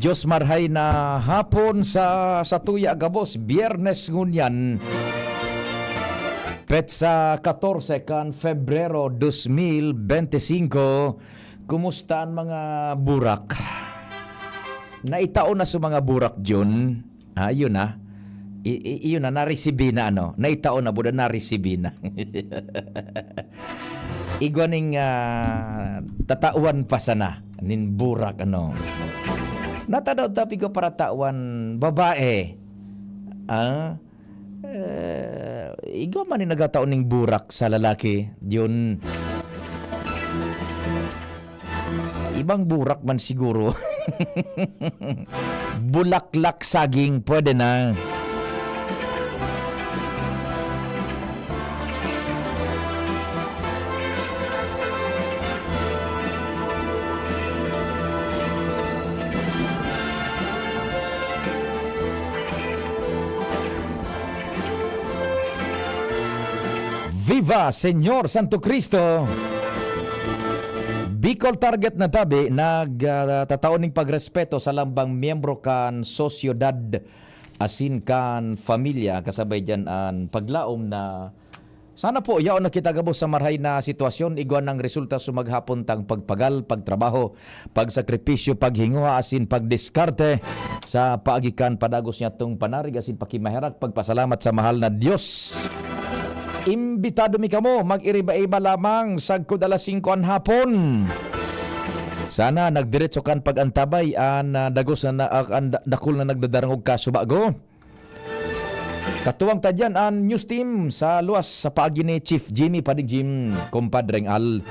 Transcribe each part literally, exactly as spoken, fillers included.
Dios marhay na hapon sa, sa tuya gabos, Biyernes ngunyan, petsa katorse kan Febrero dos mil bente singko. Kumusta an mga burak? Naitao na sa mga burak, Jun? Ah, yun na. I, i, yun na, naresibi na, ano? Naitao na, buda, naresibi na. Igwa ning, ah, tatawan pa sana nin burak, ano. Natadaw tapi ko para tawan babae. Ah, eh, igwa man yung nagataon ning burak sa lalaki, yun. Ibang burak man siguro. Bulaklak saging, pwede na. Viva Señor Santo Cristo! Bicol Target na tabi, nag, ah, tatao ning pagrespeto sa lambang miyembro kan sosyedad asin kan pamilya, kasabay diyan an paglaom na sana po yaon na kita gabos sa marhay na sitwasyon, igwa nang resulta sa maghapon tang pagpagal, pagtrabaho, pagsakripisyo, paghinguha asin pagdiskarte sa paagi kan padagos niyatong panarig asin pakimaherak, pagpasalamat sa mahal na Dios. Imbitado mi kamo, mag-iriba-iba lamang sagkod alas singko an hapon. Sana nagdiretso kan pag-antabay an, ah, dagos na, na, ah, an da-, dakul na nagdadarangog kasubago. Katuwang ta diyan an news team sa luwas sa paagi ni Chief Jimmy Pading Jim, Kumpadreng Al,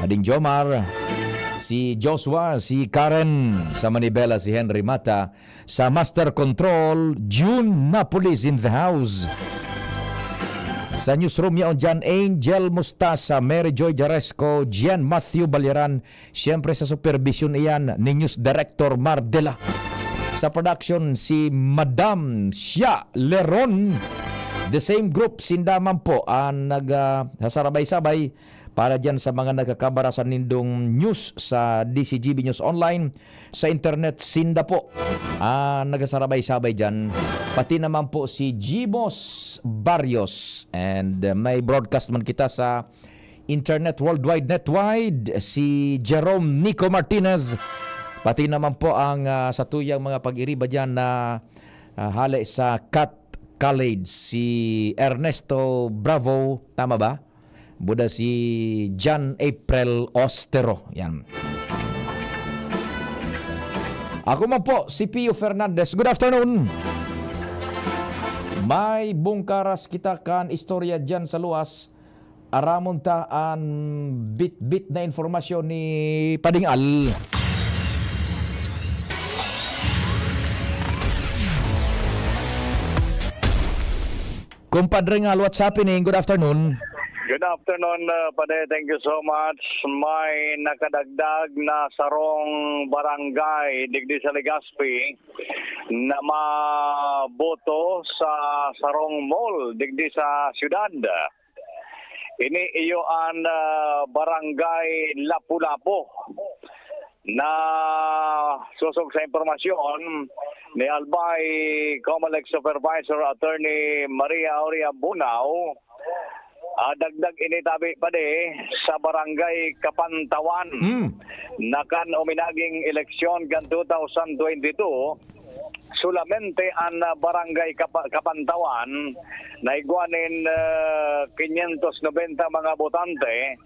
Pading Jomar, si Joshua, si Karen, sa Manibela, si Henry Mata, sa Master Control, June Napolis in the house. Sa newsroom yaon diyan, Angel Mustasa, Mary Joy Jaresco, Gian Matthew Baliran, siyempre sa supervision iyan ni News Director Mardela. Sa production, si Madam Shia Leron. The same group, sinda man po ang nag, ah, sasarabay-sabay para diyan sa mga nagkakabarasan nindong news sa D C G B News Online, sa internet, sinda po ang nagsasarabay-sabay diyan. Pati naman po si Jimos Barrios. And, uh, may broadcast man kita sa internet worldwide, netwide, si Jerome Nico Martinez. Pati naman po ang, ah, satuyang mga pag-iriba diyan na, ah, hale sa Cat College, si Ernesto Bravo, tama ba? Buda si John April Ostero. Yan. Ako man po, si Pio Fernandez. Good afternoon. May bungkaras kita kan istorya diyan sa luwas. Aramon ta an bitbit na informasyon ni Pading Al. Kumpadre Ngal, what's happening? Good afternoon. Good afternoon, uh, Pade. Thank you so much. May nakadagdag na sarong barangay digdi sa Legazpi na maboto sa sarong mall digdi sa siyudad. Ini iyo an, ah, Barangay Lapu-Lapu. Na sosog sa impormasyon ni Albay Comelec Supervisor Attorney Maria Aurea Bunao, ah, dagdag ini tabi pa di sa Barangay Kapantawan Hmm. na kan uminaging eleksyon kan two thousand twenty-two, solamente an, ah, Barangay Kapa-, Kapantawan na igwa nin, ah, quinientos noventa mga botante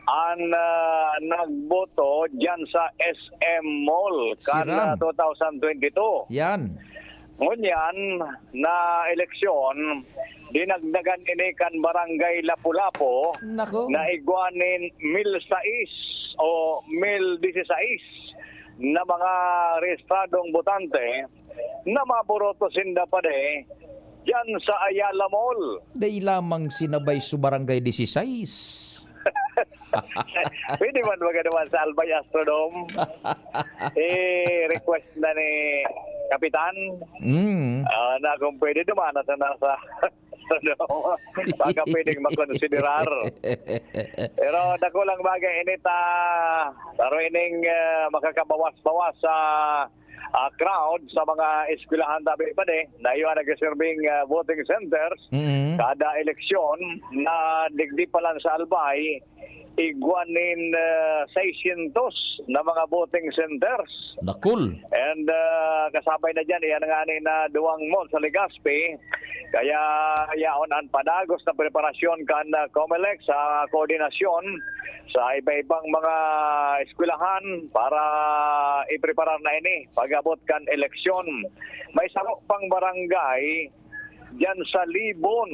an, ah, nagboto diyan sa S M Mall kan, Siram. ah, two thousand twenty-two. Yan. Ngunyan na eleksyon, dinagdagan ini kan Barangay Lapu-Lapu Nako. na igwa nin mil sais o mil disisais na mga rehistradong botante na maboroto sinda pa di diyan sa Ayala Mall. Dai lamang sinabay sa Barangay Disisais. Pwede man, baga naman sa Albay Astrodome. Eh, request na ni Kapitan. Mm. Ah, na kung pwede, dumana sa nasa Astrodome. Baka pwedeng makonsiderar. Pero dako lang bagay, init, ah, pero ining, ah, makakabawas-bawas sa ah, crowd sa mga eskwelahan, tabi pa di, na iyo ang nagsiserving, ah, voting centers Mm. kada eleksyon na digdi pa lang sa Albay, igwa nin, ah, seiscientos na mga voting centers. Dakul. And, ah, kasabay na diyan, iyan nga ni na duwang mall sa Legazpi. Kaya yaon an padagos na preparasyon kan, ah, Comelec sa koordinasyon sa iba-ibang mga eskwelahan para ipreparar na ini pag-abot kan eleksyon. May saro pang barangay diyan sa Libon.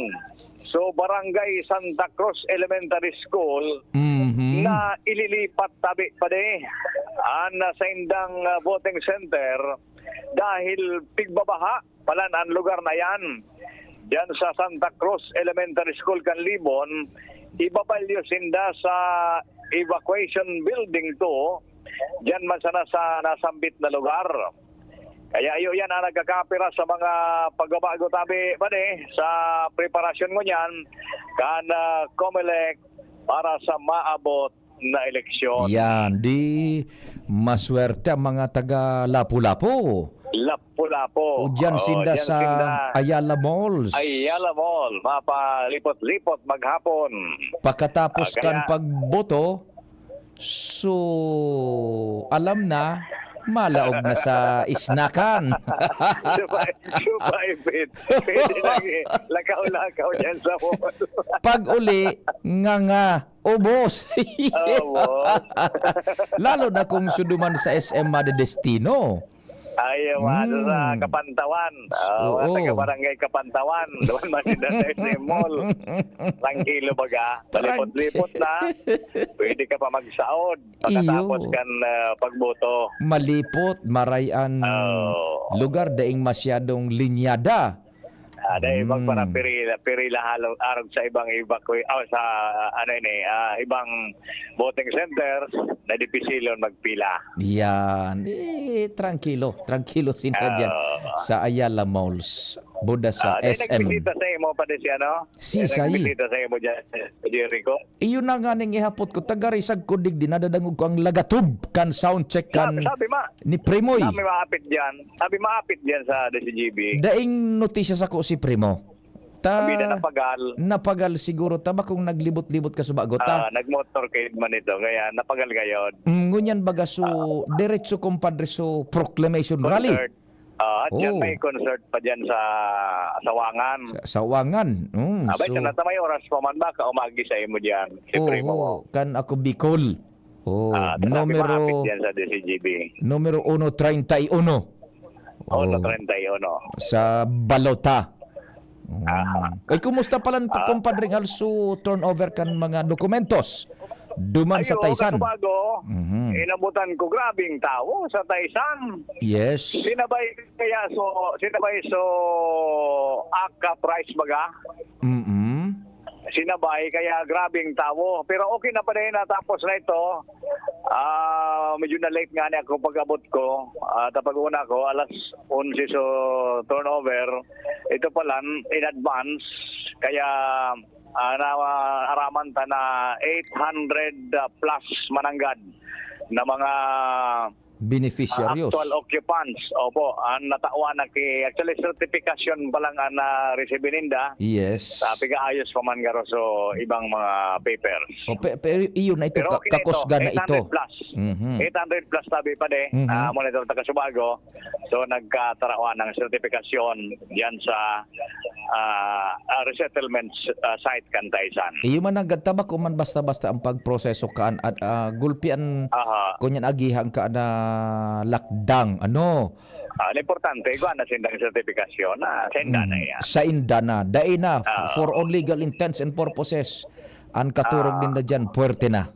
So, Barangay Santa Cruz Elementary School Mhm. na ililipat tabi pa di an, ah, saindang, ah, voting center dahil pigbabaha palan an lugar na yan. Diyan sa Santa Cruz Elementary School kan Libon, ibabalyo sinda sa Evacuation Building two, diyan man sana sa nasambit na lugar. Kaya iyo yan ang nagkakapira sa mga pagbabago tabi, pare, sa preparasyon ngunyan kan, ah, Comelec para sa maabot na eleksyon. Yan, di maswerte ang mga taga Lapu-Lapu. Lapu-Lapu. O diyan Oo, sinda diyan sa sinda. Ayala Malls. Ayala Mall, mapalipot-lipot maghapon. Pakatapos Ah, kan kaya pagboto, so, alam na, malaog na sa isnakan. Supa-, supaipit. Pwede lang eh. Lakaw-lakaw yan sa mall. Pag uli, nga nga, ubos. Ubos. Lalo na kung suduman sa S M Madedestino. Ay, yung ano, sa Hmm. Kapantawan. Ah, Oo. mga taga Barangay Kapantawan. Doon man sila sa S M Mall. Trangkilo baga. Malipot-lipot na. Pwede ka pa magsaod pagkatapos Iyo. kan, ah, pagboto. Malipot, maray an Oo. lugar, daing masyadong linyada. Ah, dahil Hmm. magpara pirila, pirila halo, arog sa ibang evacuate, oh, sa, ah, ano ini, ah, ibang voting centers na dipisilon magpila. Yan. Eh, trangkilo. Trangkilo sinda dyan Oo. sa Ayala Malls. Buda sa Ah, dahil S M. nagbisita sa imo pa din si ano? Si Eh, Isay. nagbisita sa imo dyan, si Jericho. Iyo na nga ning ihapot ko, taga Risag ko digdi, nadadangog ko ang lagatob kan sound check kan Sabi, sabi ma. ni Primoy. Sabi maapit dyan. Sabi maapit dyan sa D C G B. Daing notisya sako si Primo. Ta Sabi na napagal. napagal siguro ta, bakong naglibot-libot ka subago ta. Ah, nag-motorcade man ito, kaya napagal ngayon. Mm, ngunyan baga so, Ah. diretso, kumpadre, so proclamation rally. Concert. Ah, at yan Oh. may concert pa dyan sa Sawangan. Sa Sawangan. Mm, Abay, so sa nata may oras pa man ba, kaumagi sa imo dyan, si Primo mo. Oo, kan ako Bicol. Oh, Ah, sa numero, Mapit yan sa D C G B. numero uno treinta y uno. Uno Oh. treinta y uno. Sa Balota. Mm. Ah. Ay, kumusta pala, Ah. kumpadre, also turnover kan mga dokumentos duman sa Ayo, Taysan? Kasubago, Mhm. inabutan ko, grabing tawo sa Taysan. Yes. Sinabay kaya so, sinabay so, aka price baga? Mm-mm. Sinabay, kaya grabing tawo. Pero okay na pa rin, natapos na ito. Ah, medyo na-late nga ni ako pag-abot ko. Ah, tapag una ko, alas onse so turnover. Ito pala, in advance. Kaya, ah, naaraman ta na eight hundred plus mananggad na mga Beneficiaries. Ah, actual occupants. Opo, ang natawan na ki-, actually, certification pa lang ang na-receive ninda. Yes. Sa pigaayos pa man garo so ibang mga papers. O, pe-, pero iyon na ito, Pero ka-, okay na ito, kakusga na ito. eight hundred plus. Mhm. Eight hundred plus tabi pa de, Mhm. ah, monitor ta kasubago. So, nagkatarawan ng sertifikasyon diyan sa, ah, ah, resettlement, ah, site kan Taysan. Iyo man, nagtabak ko man basta-basta ang pagproseso kaan at, ah, gulpian Aha. kunyan agihan ka na lakdang, ano? Ah, ang importante, igwa na sindang sertifikasyon na sa inda na Mm, yan. sa inda na. Dai na, f-, Ah. for all legal intents and purposes, ang katurog Ah. ninda dyan, puwerte na.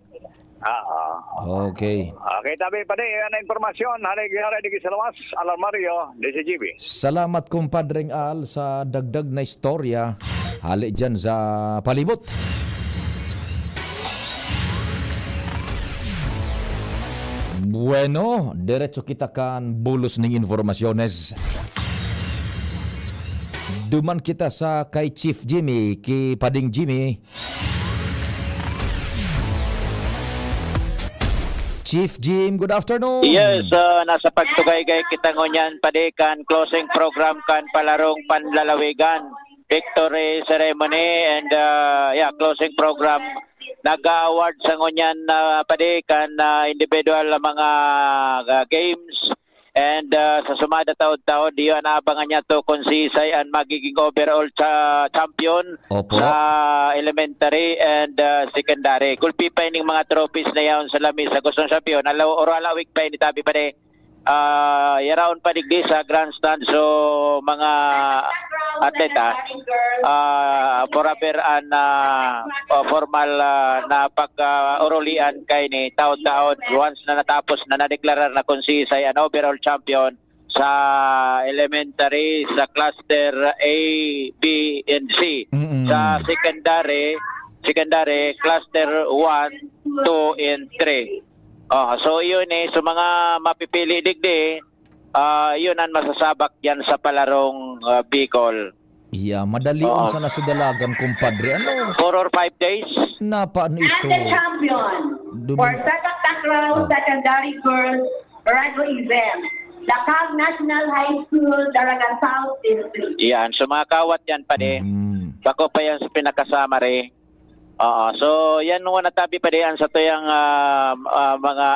Ah, ah. Okay. Okay, tabi pa di, yan ang impormasyon. Hali, hali, di sa lawas, Alarmario, D C G B. Salamat, kumpadreng Al, sa dagdag na istorya. Hali dyan sa palibot. Bueno, diretso kita kan bulos ning informasyones. Duman kita sa kay Chief Jimmy, ki Pading Jimmy. Chief Jim, good afternoon. Yes, uh, nasa pagtugaygay kita ngunyan, padi, kan closing program kan Palarong Panlalawigan, victory ceremony, and, uh, yeah, closing program. Nag-award sa ngunyan, uh, padi, kan, uh, individual na mga, uh, games. And, uh, sa sumada taod-taod, iyo an aabangan niyato kung siisay an magiging overall cha-, champion Opo. sa elementary and, uh, secondary. Gulpi pa ining mga trophies na yaon sa lamesa. Gustong champion, alaw-, or alawig pa ini, tabi pa ni, ah, yaraon pa digdi sa grandstand. So, mga atleta, ah, forever an, ah, o formal, ah, na pag, ah, urulian kaini taon-taon, once na natapos na, nadeklarar na kung siisay an overall champion sa elementary, sa cluster A, B, and C. Mm-mm. Sa secondary, secondary, cluster one, two, and three. Oh, so yun eh, so mga mapipili digdi, ah, yun ang masasabak yan sa palarong, ah, Bicol. Yeah, madali Oo. unsa na sa dalagan, kumpadre. Ano? Four or five days. Napa, ano And ito? the champion Dumi- for Sepak Takraw Oh. Secondary Girls Radyoism, Dakag National High School, Daraga South District. Yan. So, mga kawat yan, pare. Mm. Bako pa yan sa pinakasama, re. Oo. So, yan, mga natabi, pare, ang sa tuyang, ah, ah, mga,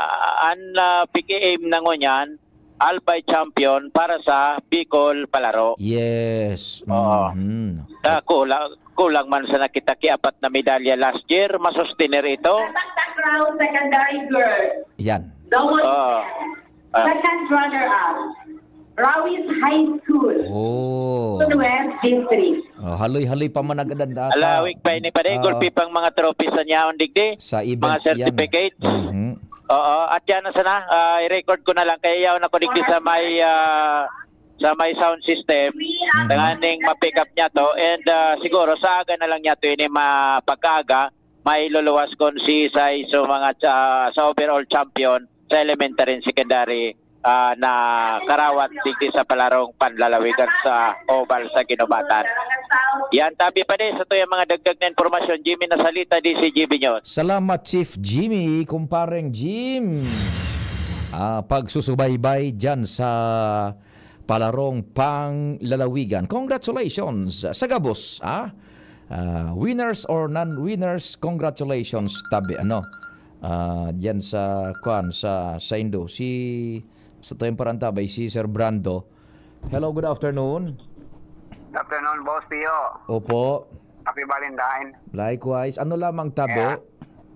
an, ah, P K M na ngunyan, Albay champion para sa Bicol Palaro. Yes. Oo. Mhm. Ta-, kulang, kulang man sana kita ki apat na medalya last year, masustener ito. Tatak Takraw Secondary Girls. Yan. Double Oo. Ah. Second runner-up, Rawis High School. Oh. Nuez District. Oh, haloy-haloy pa man nagadan data. Alawig pa ini, pare. Oo. Gulpi pang mga trophies sa nyaon digdi. Sa Mga events yan. certificates. Mhm. Oo, at yan na sana, ah, i-record ko na lang. Kaya yaon ako digdi sa may, ah, sa may sound system. Mhm. Tanganing ma-pick up niya to. And, ah, siguro sa aga na lang niya to ini ma-, pagkaaga, mailuluwas kung si Isay sa mga cha-, sa overall champion sa elementary and secondary, ah, na karawat digdi sa palarong panlalawigan sa Oval sa Guinobatan. Yan, tabi pa din sa tuyang mga dagdag na impormasyon, Jimmy Nasalita, D C G B News. Salamat, Chief Jimmy, kumpareng Jim. Ah, pagsusubaybay dyan sa palarong panlalawigan. Congratulations sa gabos, ah. Ah, winners or non-winners, congratulations, tabi, ano. Ah, diyan sa, kwan, sa, sa Indo. Si, sa tuyang parantabay, si Sir Brando. Hello, good afternoon. Good afternoon, Boss Pio. Opo. Happy Valentine. Likewise. Ano lamang, tabi? Kaya,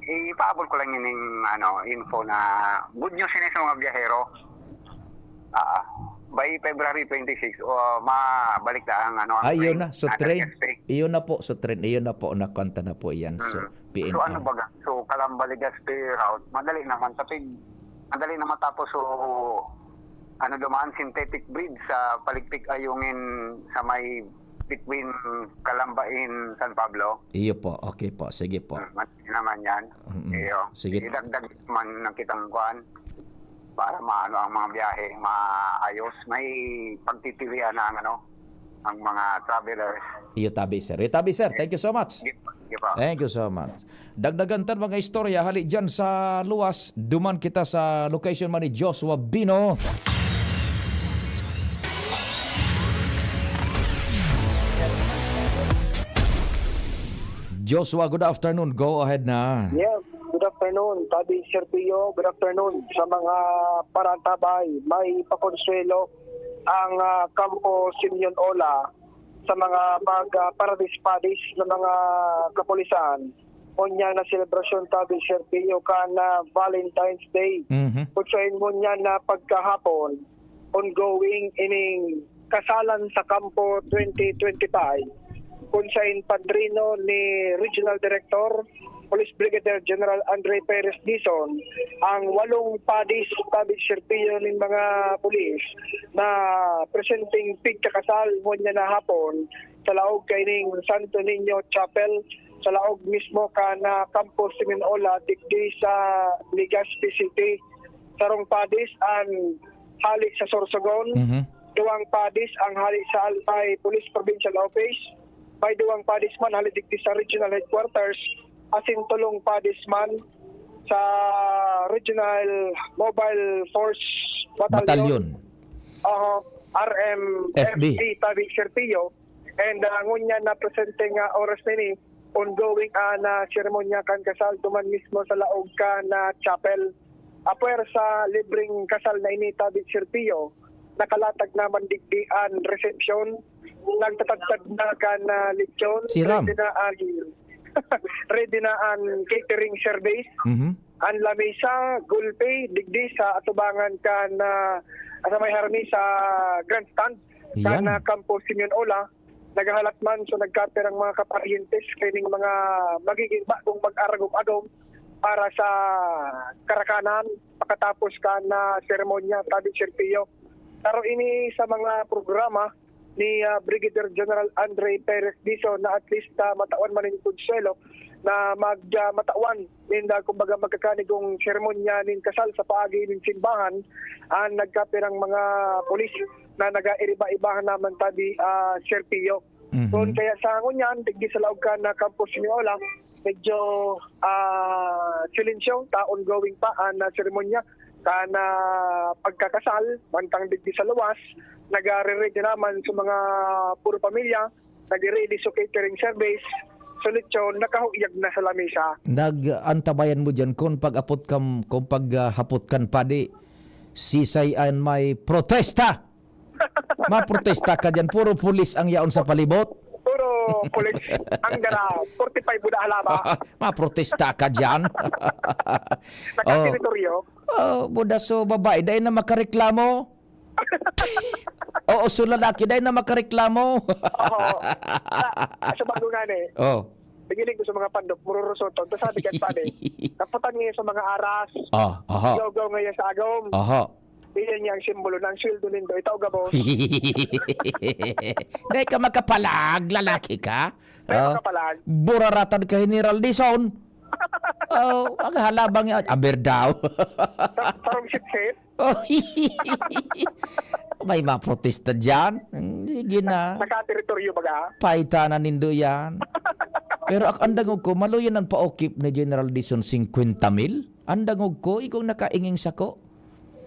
ipaabot ko lang yun yung, ano, info na good news yun sa mga biyahero. Ah, by February twenty-six, o, mabalik na ang, ano, ang Ay, yun train. na. So, Natin train. S P. Iyon na po. So, train. Iyon na po. Nakwanta na po yan. So, Mm. P N R. So, ano baga? So, Calamba, Legazpi route. Madali naman. Tapig, madali naman tapos. So, ano dumaan, synthetic bridge sa Paligpik Ayungin sa may between Calamba and San Pablo. Iyo po. Okay po. Sige po. Mm, madali naman yan. Mm-mm. Iyo. Sige. Idagdag man ng kitang kuan para maano ang mga biyahe, maayos. May pagtitilian na ang ano, ang mga travelers. Iyo, tabi, sir. Iyo, tabi, sir. Thank you so much. Sige po. Sige po. Thank you so much. Dagdagan tan mga istorya, hali dyan sa luwas, duman kita sa location man ni Joshua Bino. Joshua, good afternoon. Go ahead na. Yes, good afternoon, Tabi Sergio. Good afternoon sa mga parantabay. May pakonsuelo ang, ah, Kampo Simeon Ola sa mga mag, ah, paradis-padis na mga kapulisan. Unya na selebrasyon, Tabi Sergio, kan, ah, Valentine's Day. Mhm. Kung sa inyo niya na pagkahapon, ongoing ining kasalan sa Kampo twenty twenty-five, kung sa in padrino ni Regional Director Police Brigadier General Andre Perez Dizon, ang walong padis, Tabi Sergio, nin mga pulis na presenteng pigkakasal ngunyan na hapon sa laog kaining Santo Niño Chapel, sa laog mismo kan, ah, Kampo Simeon Ola, digdi sa Legazpi City. Sarong padis an hali sa Sorsogon, Mhm. duwang padis ang hali sa Albay Police Provincial Office, may duwang padis man hali digdi sa Regional Headquarters, asin tolong padis man sa Regional Mobile Force Battalion. Batalyon. Aha, R M F B. F B, Tabi Serpillo. And, ah, ngunyan na presente nga oras na ini, ongoing an, ah, seremonya kan kasal duman mismo sa laog kan, ah, chapel. Apwera sa libreng kasal na ini, Tabi Serpillo, nakalatag naman digdi an resepsyon. Nagtatagtad na kan, ah, lechon. Siram. Ready na an, ready na an catering service. Mhm. An lamesa, gulpi, digdi sa atubangan kan, ah, sa may harami sa grandstand kan, Iyan. ah, Kampo Simeon Ola. Naghahalat man, so nagkapirang mga kaparyentes kaining mga magiging bagong mag-aragom-agom para sa karakanan pakatapos kan, ah, seremonya, Tabi Serpillo. Pero ini sa mga programa ni, ah, Brigadier General Andre Perez Dizon na at least, ah, matawan man nin konsuwelo na mag, ah, matawan nin, ah, kumbaga, magkakanigong seremonya nin kasal sa paagi nin simbahan an nagkapirang mga pulis na nag-airiba-ibahan naman, Tabi, ah, Serpillo. Mhm. Kun kaya sa ngunyan, digdi sa laog kan, ah, Kampo Simeon Ola, medyo, ah, silensyo ta ongoing pa an, ah, seremonya kan, ah, pagkakasal, mantang digdi sa luwas, nagre-ready naman sa mga puro pamilya, nagre-ready sa catering service, sa lechon, nakahuyag na sa lamesa. Nag-antabayan mo diyan kun pag-apot kan, kun pag, ah, hapot kan padi, sisay an may protesta? Maprotesta ka diyan, puro pulis ang yaon sa palibot. Puro pulis, ang dara, forty-five buda halaba. Maprotesta ka diyan. Nakateritoryo. Oh, buda so babae, dai na makareklamo. Oo, so lalaki, dai na makareklamo. Oo. Sa, sa bago nga ni. Oh. Nagiling ko sa mga pandok, mururusoton. Tapos sabi ka, pare, naputan ngayon sa mga aras. Oh, aha. Gawgaw ngayon sa agom. Aha. Iyan niya ang simbolo ng sweldo nindo. Itaw gabos. Dai ka makapalag, lalaki ka. Dai Oh. makapalag. Buraratan ka, General Dizon. Oh, ang halabang yan. Aber daw. Sa-, sarong sipsip. Oh, may mga protesta dyan. Sige na. Nakateritoryo baga? Paitanan nindo yan. Pero ak-, ang dangog ko, maluya nang paukip ni General Dizon singkwenta mil? Ang dangog ko, igong nakainging sako.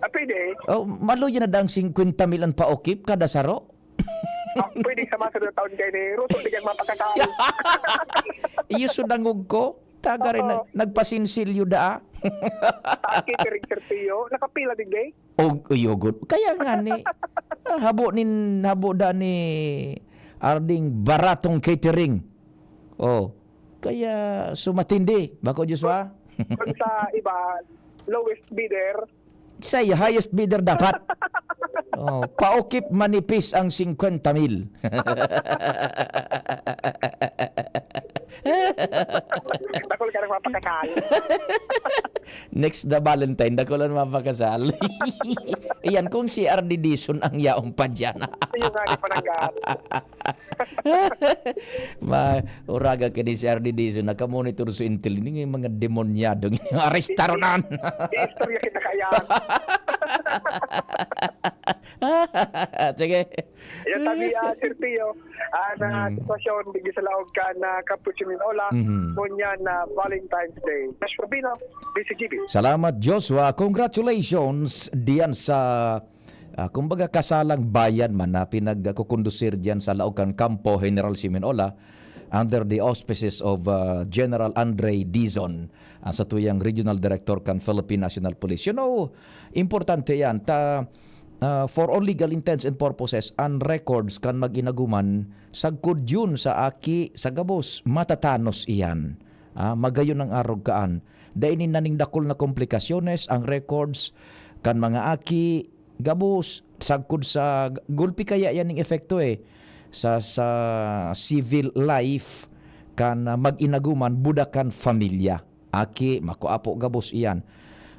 Ah, pwede. Oh, maluya na dang singkwenta mil ang paukip kada saro? Ah, pwede sa mga sunod na taon kayo ni Ruto, di kang mapakasal. Iyo so dangog ko. Taga rin Oo. na-, nagpasinsilyo daa. Sa catering, Sir Pio, nakapila din, gay? Og, uyogon. Kaya nga ni, ah, habo nin, habo da ni Arding baratong catering. Oh. Kaya sumatindi, bako Joshua? Kung sa iba, lowest bidder. Sa highest bidder dapat. Oh, paukip manipis ang singkwenta mil. Dakul ka nang mapakasal. Next na Valentine, dakul ang mapakasal. Iyan, kung si R D Dizon ang yaong pa dyan. Yung nga ni Pananggal. Ma-, uraga ka ni si R D Dizon, nakamonitor sa intel, yung mga demonyado, arestaronan. Istorya kita kaya. Sige. Yan, sabi, ah, Sir Pio, ah, na Hmm. sitwasyon, digdi sa laog kan, ah, Kampo Simeon Ola, Mhm. ngunyan na Valentine's Day. Josh Rubino, D C G B. Salamat, Joshua. Congratulations diyan sa, ah, kumbaga, kasalang bayan man na pinagkukondusir diyan sa laog kan Kampo General Simeon Ola under the auspices of, ah, General Andre Dizon, ang satuyang Regional Director kan Philippine National Police. You know, importante yan. Ta, ah, for all legal intents and purposes, an records kan mag-inaguman, sagkod yun sa aki, sa gabos, matatanos iyan. Ah, magayon ang arog kaan. Dai nin naningdakol na komplikasyones ang records kan mga aki, gabos, sagkod sa g-, gulpi kaya yan ning epekto, eh, sa, sa civil life kan, ah, mag-inaguman, buda kan familya. Aki, makuapo, gabos iyan.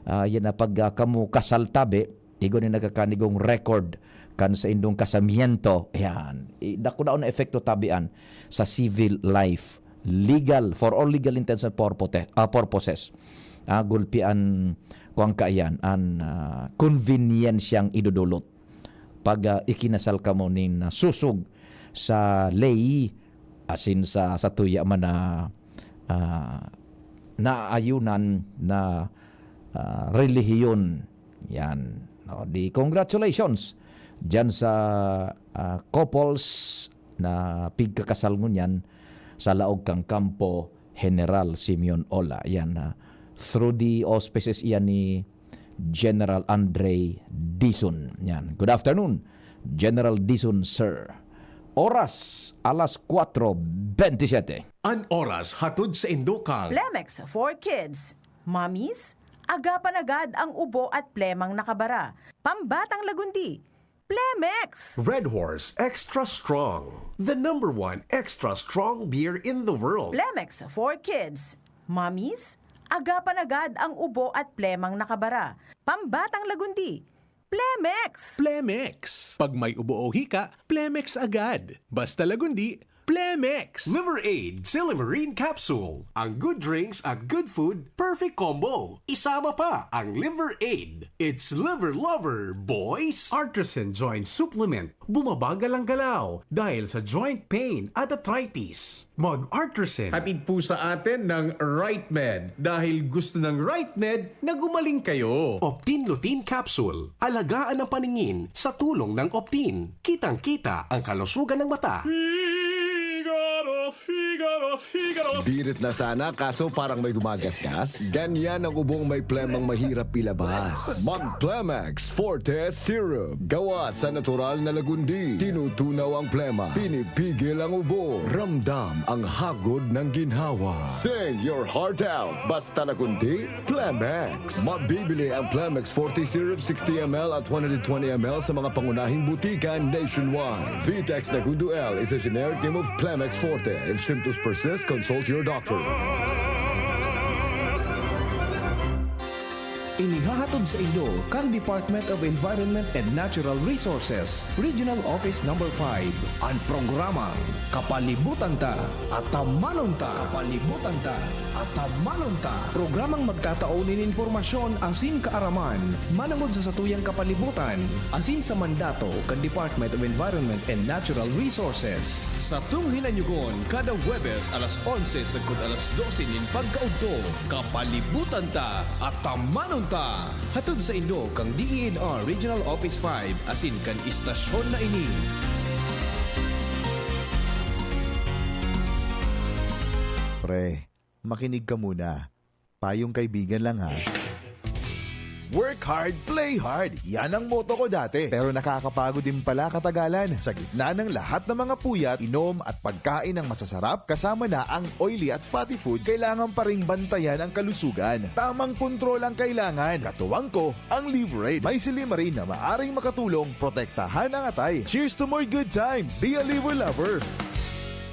Ah, yan na pag, ah, kamo kasal tabi, igwa nin nagkakanigong record kan saindong kasamiento. Yan. I-, dako daw na epekto tabian sa civil life. Legal, for all legal intents and purpose-, ah, purposes. Ah, gulpi an, kuwan ka iyan, an, ah, konbenyensyang idodolot. Pag, ah, ikinasal kamo nin, ah, susog sa ley, asin sa, sa tuya man na, ah, naayunan na, ah, relihiyon. Yan. No, di congratulations diyan sa, ah, couples na pigkakasal ngunyan sa laog kan kampo, General Simeon Ola. Yan, ah, through the auspices iyan ni General Andre Dizon. Yan. Good afternoon, General Dizon, sir. Oras, alas kwatro bentisiete. An oras hatod sa Indokal. Plemex for Kids. Mommies, agapan agad ang ubo at plemang nakabara. Pambatang lagundi, Plemex! Red Horse Extra Strong, the number one extra strong beer in the world. Plemex for Kids. Mommies, agapan agad ang ubo at plemang nakabara. Pambatang lagundi, Plemex! Plemex. Pag may ubo o hika, Plemex agad. Basta lagundi, Plemex. Liver Aid Silymarin Capsule. Ang good drinks at good food, perfect combo. Isama pa ang Liver Aid. It's Liver Lover, boys! Artisan Joint Supplement. Bumabagal ang galaw dahil sa joint pain at arthritis. Mag-Artisan. Hatid po sa atin ng Right Med. Dahil gusto ng Right Med na gumaling kayo. Optin Lutein Capsule. Alagaan ang paningin sa tulong ng Optin. Kitang-kita ang kalusugan ng mata. Figaro, Figaro, Figaro. Birit na sana, kaso parang may gumagasgas. Ganyan ang ubong may plemang mahirap ilabas. Mag-Plemex Forte Syrup. Gawa sa natural na lagundi. Tinutunaw ang plema. Pinipigil ang ubo. Ramdam ang hagod ng ginhawa. Sing your heart out. Basta lagundi, Plemex. Mabibili ang Plemex forty Syrup sixty M L at one hundred twenty M L sa mga pangunahing butika nationwide. Vitex Nagundo L is a generic name of Plemex Forte. If symptoms persist, consult your doctor. Inihahatod sa inyo kan Department of Environment and Natural Resources, Regional Office Number five, an programang Kapalibutan Ta, Atamanon Ta. Kapalibutan Ta, Atamanon Ta. Programang magtatao nin impormasyon asin kaaraman manongod sa satuyang kapalibutan asin sa mandato kan Department of Environment and Natural Resources. Satong hinanyogon kada Huwebes alas onse sagkod alas dose nin pagkaudto. Kapalibutan Ta, Atamanon Ta. Hatod sa inyo kan D E N R Regional Office five asin kan istasyon na ini. Pre, makinig ka muna. Payong kaibigan lang, ha. Work hard, play hard. Yan ang motto ko dati. Pero nakakapagod din pala katagalan. Sa gitna ng lahat ng mga puyat, inom at pagkain ng masasarap, kasama na ang oily at fatty foods, kailangan pa ring bantayan ang kalusugan. Tamang kontrol ang kailangan. Katuwang ko, ang Liver Aid. May silymarin na maaring makatulong protektahan ang atay. Cheers to more good times! Be a Liver Lover!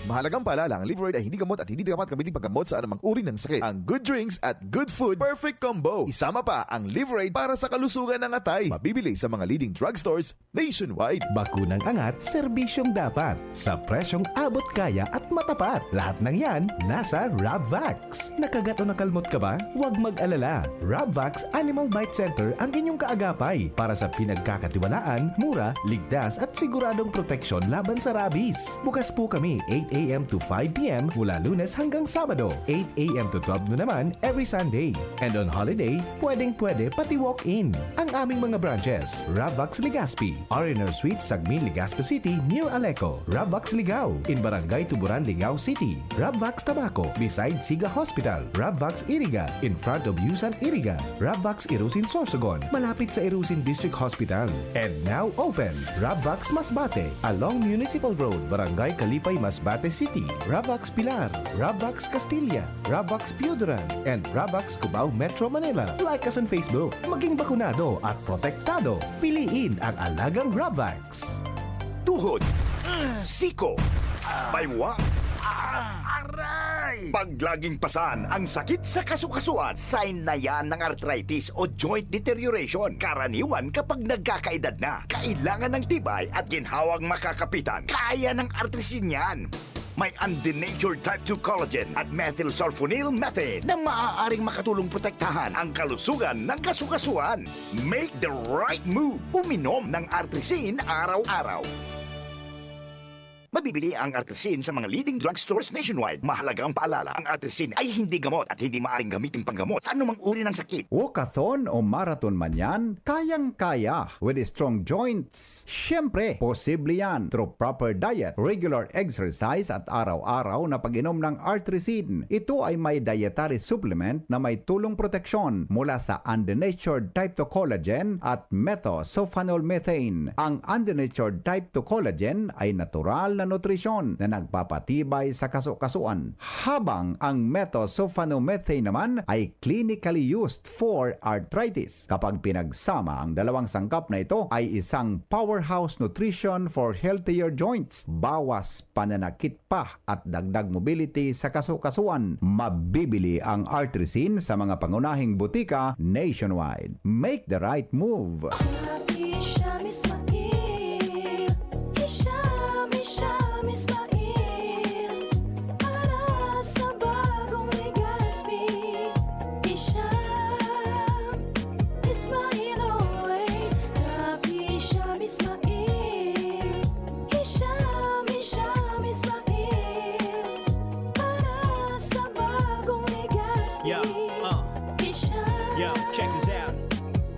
Mahalagang paalala, ang Liver Aid ay hindi gamot at hindi dapat gamitin paggamot sa anumang uri ng sakit. Ang good drinks at good food, perfect combo. Isama pa ang Liver Aid para sa kalusugan ng atay. Mabibili sa mga leading drugstores nationwide. Bakunang angat, serbisyong dapat, sa presyong abot kaya at matapat. Lahat ng yan, nasa Rabvax. Nakagat o nakalmot ka ba? Huwag mag-alala. Rabvax Animal Bite Center ang inyong kaagapay para sa pinagkakatiwalaan, mura, ligtas at siguradong proteksyon laban sa rabies. Bukas po kami eight a m to five p m mula Lunes hanggang Sabado, eight a m to twelve noon naman every Sunday. And on holiday, pwedeng-pwede pati walk-in. Ang aming mga branches, Rabvax Legazpi, R and R Suite, Sagmin, Legazpi City, near Aleco. Rabvax Ligao, in Barangay Tuburan, Ligao City. Rabvax Tabaco, beside Siga Hospital. Rabvax Iriga, in front of Yusan Iriga. Rabvax Irusin Sorsogon, malapit sa Irusin District Hospital. And now open, Rabvax Masbate, along Municipal Road, Barangay Kalipay, Masbate City. Rabvax Pilar, Rabvax Castilla, Rabvax Pioduran, and Rabvax Cubao, Metro Manila. Like us on Facebook. Maging bakunado at protektado. Piliin ang alagang Rabvax. Tuhod, siko, baywa, aray! Pag laging pasan ang sakit sa kasukasuan, sign na yan ng arthritis o joint deterioration. Karaniwan kapag nagkakaedad na, kailangan ng tibay at ginhawang makakapitan. Kaya ng Artrisin yan. May undenatured type two collagen at methylsulfonyl methane na maaaring makatulong protektahan ang kalusugan ng kasukasuan. Make the right move. Uminom ng Artrisin araw-araw. Mabibili ang Artrisin sa mga leading drugstores nationwide. Mahalagang paalala, ang Artrisin ay hindi gamot at hindi maaaring gamitin panggamot sa anumang uri ng sakit. Walkathon o marathon man yan, kayang-kaya with strong joints. Siyempre, posible yan through proper diet, regular exercise at araw-araw na pag-inom ng Artrisin. Ito ay may dietary supplement na may tulong proteksyon mula sa undenatured type two collagen at methylsulfonylurea. Ang undenatured type two collagen ay natural na nutrisyon na nagpapatibay sa kasukasuan, habang ang methylsulfonylurea naman ay clinically used for arthritis. Kapag pinagsama, ang dalawang sangkap na ito ay isang powerhouse nutrition for healthier joints, bawas pananakit pa at dagdag mobility sa kasukasuan. Mabibili ang Artrisin sa mga pangunahing butika nationwide. Make the right move! Hisham Ismail, Hisham, Hisham Ismail. Para sa bagong Legazpi, Hisham Ismail always. Love Hisham Ismail, Hisham, Hisham Ismail. Para sa bagong Legazpi, Yeah, uh. Hisham Yo, check this out.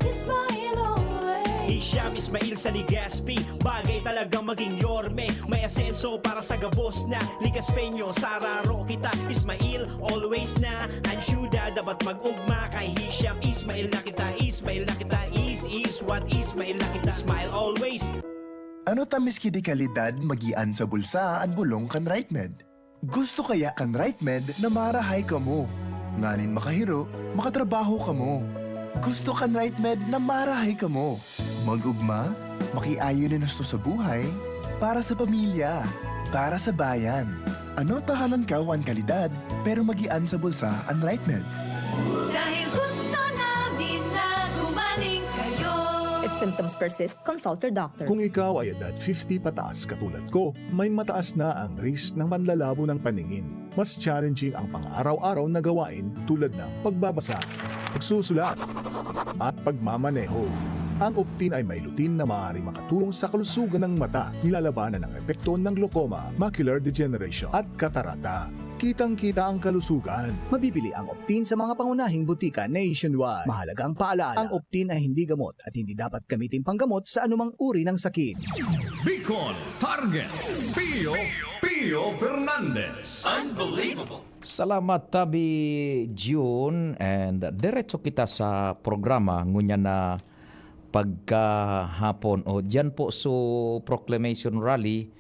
Ismail always. Hisham Ismail sa Legazpi, bagay talaga maging Yorme. May asenso para sa gabos na Legazpeño. Sararo kita, Ismail, always na. Ang syuda dapat mag-ugma kay Hisham. Ismail na kita, Ismail na kita. Is, is what Ismail na kita. Smile always. Ano ta miski di kalidad magian sa bulsa an bulong kan RightMed? Gusto kaya kan RightMed na marahay kamo? Nganing makahiro, makatrabaho kamo. Gusto kan RightMed na marahay kamo? Mag-ugma, makiayo nin husto sa buhay, para sa pamilya, para sa bayan. Ano ta halangkaw an kalidad, pero magian sa bulsa an RightMed? Dahil gusto namin na gumaling kayo. If symptoms persist, consult your doctor. Kung ikaw ay edad fifty pataas katulad ko, may mataas na ang risk ng panlalabo ng paningin. Mas challenging ang pang-araw-araw na gawain tulad ng pagbabasa, pagsusulat, at pagmamaneho. Ang Optin ay may lutein na maaaring makatulong sa kalusugan ng mata. Nilalabanan ang epekto ng glaucoma, macular degeneration, at katarata. Kitang-kita ang kalusugan. Mabibili ang Optin sa mga pangunahing butika nationwide. Mahalagang paalala, ang Optin ay hindi gamot at hindi dapat gamitin panggamot sa anumang uri ng sakit. Bicol Target, Pio, Pio Fernandez. Unbelievable. Salamat, Tabi June. And diretso kita sa programa ngunyan na pagkahapon. O, diyan po sa proclamation rally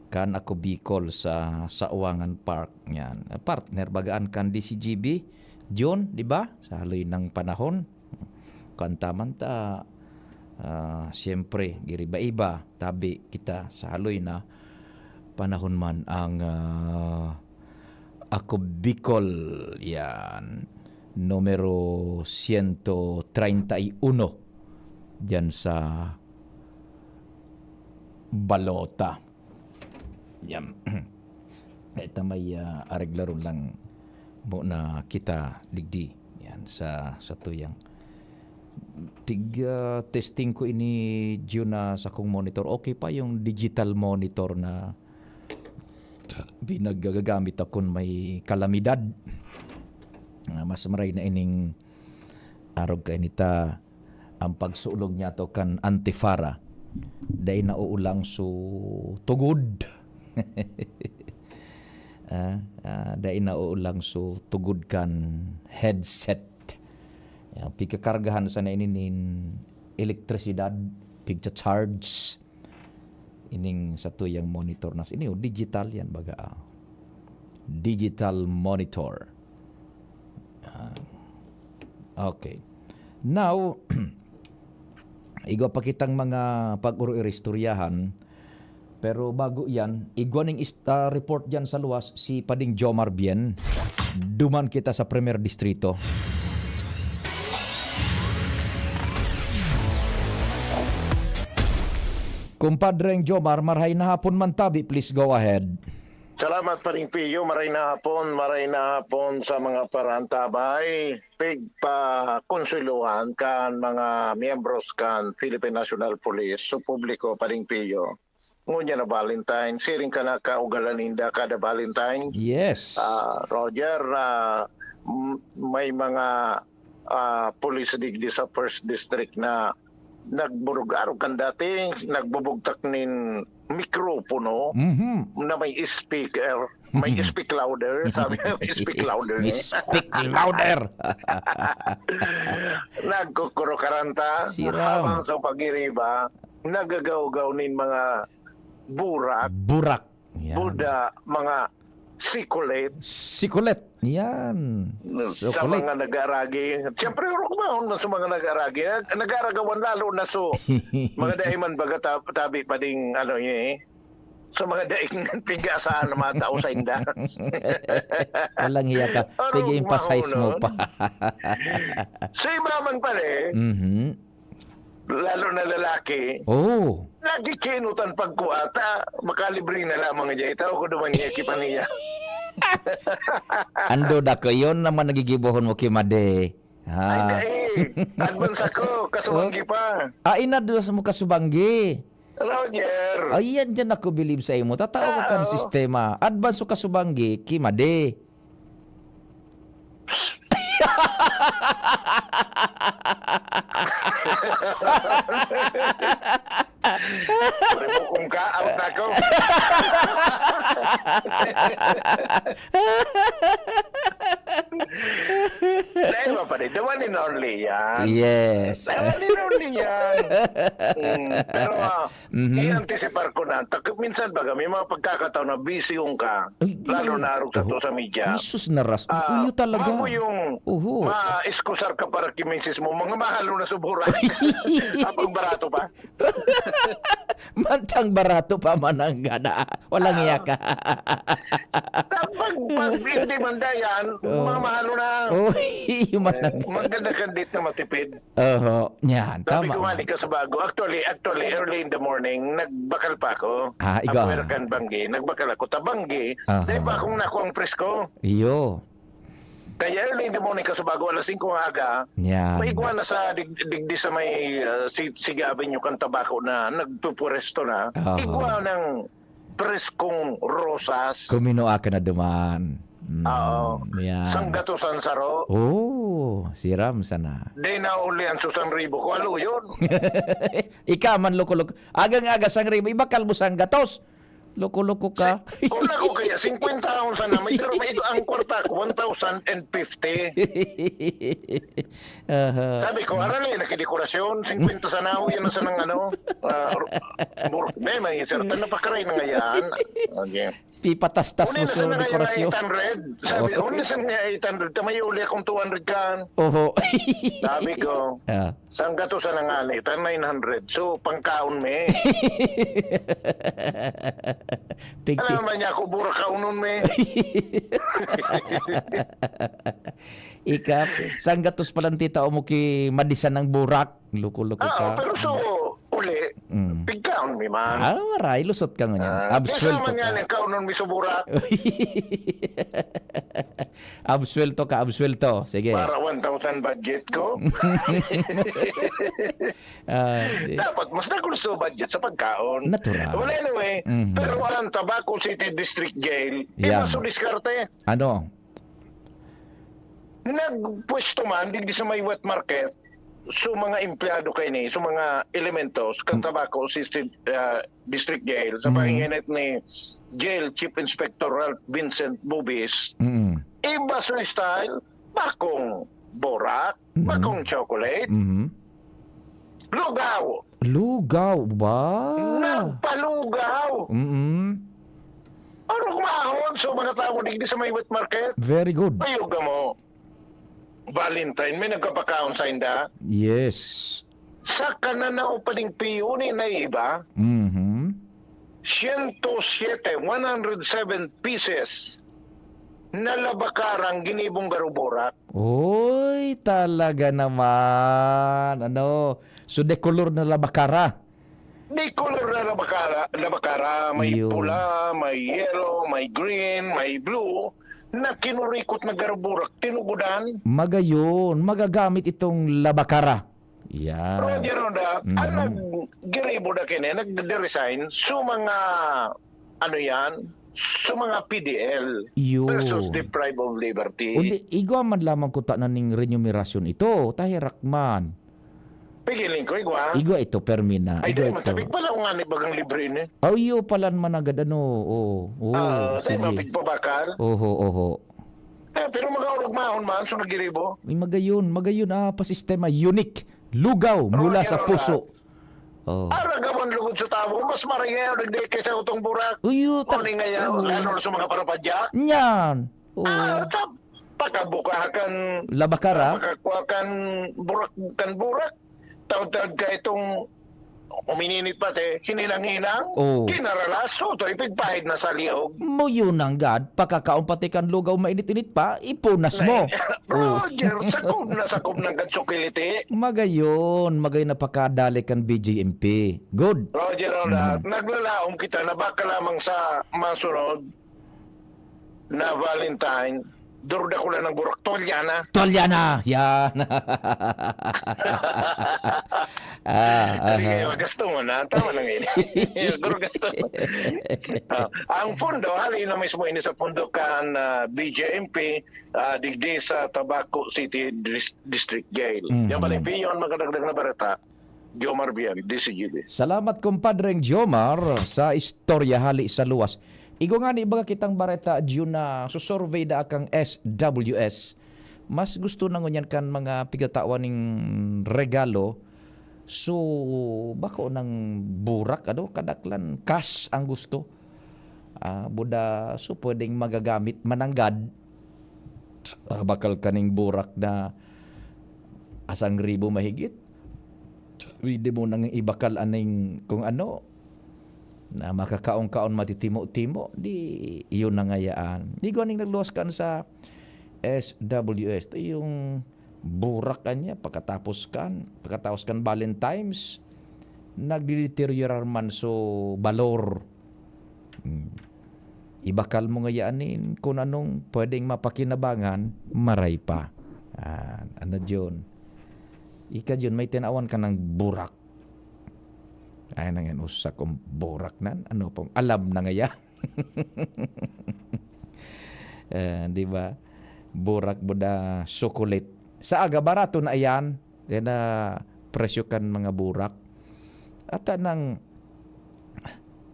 kan Ako Bicol sa Sawangan Park. Yan. Partner, bagaan kan D C G B. June, di ba? Sa haloy ng panahon. Kanta man ta, ah, siyempre, giriba-iba, tabi kita sa haloy na panahon man ang, ah, Ako Bicol, yan, numero siyento treinta y uno, dyan sa Balota. Yan. Ito may, ah, areglaron lang muna kita digdi. Yan, sa, sa tuyang. Tig, ah, testing ko ini, June, na sa kong monitor. Okay pa yung digital monitor na pinagagamit akong may kalamidad. Ah, mas maray na ining arog kainita ang pagsulog niya to kan antifara. Dai nauulang so tugod. Ah, ah, dai nauulang so tugod kan headset. Yan, pigkakargahan sana ini nin elektrisidad, pigcha-charge. Ining sa tuyang monitor na ini, oh, digital yan, baga, ah. Digital monitor. Ah, okay. Now, igwa pa kitang mga pag-uro-istoryahan. Pero bago yan, igwa ning ista report dyan sa luwas si Pading Jomar Bien. Duman kita sa Primer Distrito. Kumpadreng Jomar, marhay na hapon man tabi, please go ahead. Salamat, Paring Pio. Maray na hapon, maray na hapon sa mga parantabay. Pigpakonsuelohan kan mga miyembros kan Philippine National Police, so publiko, Paring Pio. ngunyan na Valentine, siring ka na kaugalan ninda kada Valentine. Yes. Ah, Roger, ah, m-, may mga, ah, pulis digdi sa First District na nagburog-arog kan dati, nagbubugtak nin mikropono Mhm. na may speaker. May speak louder, sabi niya, may speak louder. May speak louder. Nagkukurukaranta, Siram. Habang sa pag-iriba, nagagawgaw nin mga burak, Burak. Yan. Buda, mga sikulit. Sikulit. Yan. Sa Sikulit. Mga nag-aaragi. Siyempre, orok mahon na sa mga nag-aaragi. Nag-, nag-aaragawan lalo na so, mga daiman baga ta-, tabi pa ding, ano, eh. Sa mga daing pigasaan na mga tao sa inda. Walang hiya ka. Orok Tige, mahon, impasize mo no? Pa. Sa iba man pala, eh. Mhm. Lalo na lalaki, Oo. Nagkikinutan pagkuha ta, makalibre na lamang niya. Itao ko duman niya, kipaniya. Ando da ko, yun naman nagigibohon mo ki Made. Ha? Ay, dai. Advance ako, kasubanggi Oh. pa. Ah, inadvance mo kasubanggi. Roger. Ay, yan dyan ako bilib sa imo. Tatao ka kan Oo. Sistema. Advance o kasubanggi, ki Made. Pare mo kung ka, out na ako. Dahil mo pa rin, the one and only yan. Yes. The one and only yan. Mm, pero, ah, Mhm. I-antisipar ko na. Tak-, minsan baga, may mga pagkakataon na busy yung ka, Ay, lalo di. Na arog sa Oho. To sa media. Jesus na ras-, Ah, iyo talaga. Mamo yung Oho. Ma-excusar ka para ki misis mo, mga mahal na subura. Apang barato pa. Mantang barato pa man ang gana. Walang Ah. Iya ka. Pag, pag hindi man dayan, Oo. Mga mahal na. Oy, yung Eh, manang- maganda ka dito matipid. Oho, yan, Sabi tama. Ko nga ni Kasubago, actually, actually, early in the morning, nagbakal pa ako. Ah, ikaw. Apuwer kan banggi, nagbakal ako. Tabanggi, Aha. Dahil pa akong nakuha ang presko. Iyo. Kaya early in the morning, Kasubago, alas singko ng aga, Yan. May igwa na sa dig-, digdi sa may, ah, si-, Sige Avenue kan Tabaco na nagpupwesto na. Aha. Igwa ng preskong rosas. Kuminua ka na duman. Mm, Oo. Yan. Sanggatusan saro. Oh, siram sana. Di na uli ang susang ribo ko. Alo yun? Ika man, loko-loko. Agang-aga, sang ribo. Iba kalbo, sanggatos. Loko-loko ka. Si-, una ko kaya, singkwenta ako sana. May, pero may ang kwarta ko, one thousand and fifty. Aha. Sabi ko, "Aral eh, nakidekorasyon, singkwenta sana ako, yan ang sanang ano, ah, bur-, may, may, sir, tan napakaray na nga yan." Okay. Pipatastas mo sa dekorasyon. Uli na sa mga eight hundred. Sabi, Oo. Uli sa mga eight hundred, ta may uli akong two hundred kan. Oho. Sabi ko, Ah. "Saan ka to sa nangani? Ta nine hundred. So, pangkaon me." Pigti- Alam naman niya ako, bura kaunon me. Ika, sanggatos pa lang tita o mo ki madisan ng burak. Loko-loko Oo, ka. Pero so, uli, Mm. Pigkaon mi man. Ah, waray, lusot ka ngunyan. Ah, absuelto ka. Kaya sa man nga, kaunon mi sa burak. Absuelto ka, absuelto. Sige. Para one thousand budget ko. Ah, di- Dapat mas nagusto budget sa pagkaon. Natural. Well, anyway, Mhm. Pero ang Tabaco City District Jail, eh, Yan. Maso diskarte. Ano? Nagpwesto man digdi sa may wet market, so mga empleyado kaini, so mga elementos kan Mm. Tabaco City, ah, District Jail, sa Mm. panginginet ni Jail Chief Inspector Ralph Vincent Bubis, Mm. iba so style, bakong borak, Mm. bakong chocolate, Mm. Lugaw. Lugaw ba? Nagpalugaw. Mm. Ano kumahon sa mga tao digdi sa may wet market? Very good. Ayog mo. Valentine, may nagkapakaon sa inda? Yes. Sa kananaw pa ding piuni na iba, Mhm. Siyento siyete, one hundred seven pieces na labakarang ginibong garuburak. Uy, talaga naman. Ano? So, de kolor na labakara? De kolor na labakara, labakara. May Iyo. Pula, may yellow, may green, may blue, na kinurikot na garuburak, tinugudan. Magayon, magagamit itong labakara. Yan. Roger Roda, ang Mm. naggiribo na kini, nagde-resign, so mga, ano yan, so mga P D L Iyo. versus deprive of liberty. O di, igwa man lamang kuta na ning remunerasyon ito, tahirak man. Pigiling ko, igwa. Igwa ito, permi na. Ay, Igwa di, ito. matapik pala kung nga ni bagang libre ini. Oh, iyo pala man agad, ano, oo, oo, Ah, tayo sige. mapigpabakal. Oho, oho. Eh, pero mag-aurog mahon man, so nagiribo. Ay, magayon, magayon, ah, pa sistema, unique, lugaw, mula Roger sa Roda. puso. Oh. Aragawan lugod sa tawo, mas maringaw nagdi kaysa utong burak. Uyo, O, tal-, ni ngayon, oo. lalo na sa mga parapadya. Nyan. Oo. Ah, ta-, pagkabuka kan, Labakara? pagkakuha kan burak, kan burak. Taod-taod ka itong umininit pa, te, hininang-hinang, Oo. kinaralaso, to, ipigpahid na sa liog. Mo yun ang gad, pakakaon pati kan lugaw mainit-init pa, ipunas mo. Nay, Oh. Roger, sakob na sakob ng katsukiliti. Magayon, magayon na pakadali kan B J M P. Good. Roger, Roda, Mm. naglalaom kita na baka lamang sa masunod na Valentine, durda ko lang ng burak, tuwalya na. Tuwalya na! Yan! Ah, Dali aha. kayo, gasto mo na. Tama na ngayon. Pero gasto mo. Ah, ang pondo, hali na mismo ini sa pondo kan, ah, B J M P, ah, digdi sa Tabaco City Dis-, District Jail. Mhm. Yan pala, Piyon, magkadagdag na bareta. Jomar Bian, D C G D. Salamat, kumpadreng Jomar, sa istorya hali sa luwas. Igwa nga ni baga kitang bareta, Jun, na susurvey da kang S W S. Mas gusto na ngunyan kan mga pigtatawan ning regalo. So, bako nang burak, ano, kadaklan, cash ang gusto. Ah, buda, so, pwedeng magagamit mananggad. Ah, bakal kaning burak na asang ribo mahigit. Pwede mo nang ibakal aning kung ano, na makakaon-kaon, matitimo-timo, di iyon na ngayaan. Di ko aning nagluwas kan sa S W S. Ito yung burak kan niya, pagkatapos kan, pagkatapos kan Valentine's, nagdideteriorar man so balor. Hmm. Ibakal mo ngayaan nin kung anong pwedeng mapakinabangan, maray pa. Ah, ano, Jun? Ika, Jun, may tinawan ka ng burak. Ay, nang yan, usa kong burak nan. Ano pong alam na ngaya? Eh, di ba? Burak buda chocolate. Sa aga, barato na iyan. Yan na presyo kan mga burak. At nang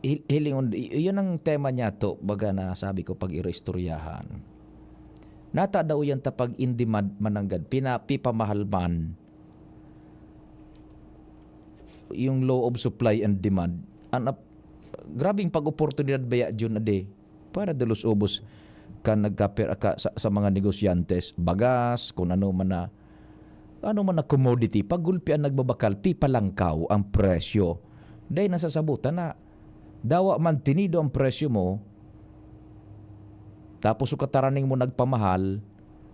hil-, hilingon, y-, yun ang tema niya to, baga na sabi ko, pag-iristoryahan. Nata daw yan ta pag in demand mananggad, pinapipamahal man yung law of supply and demand. An ap-, grabing pag-oportunidad baya, Jun, ade. Para dalos ubos kan nagkapir-, ka-, sa, sa mga negosyantes, bagas, kung ano man na, ano man na commodity, pag gulpi ang nagbabakal, pipalangkaw ang presyo. Dahil nasasabutan na, dawa mantenido ang presyo mo, tapos so kataraning mo nagpamahal,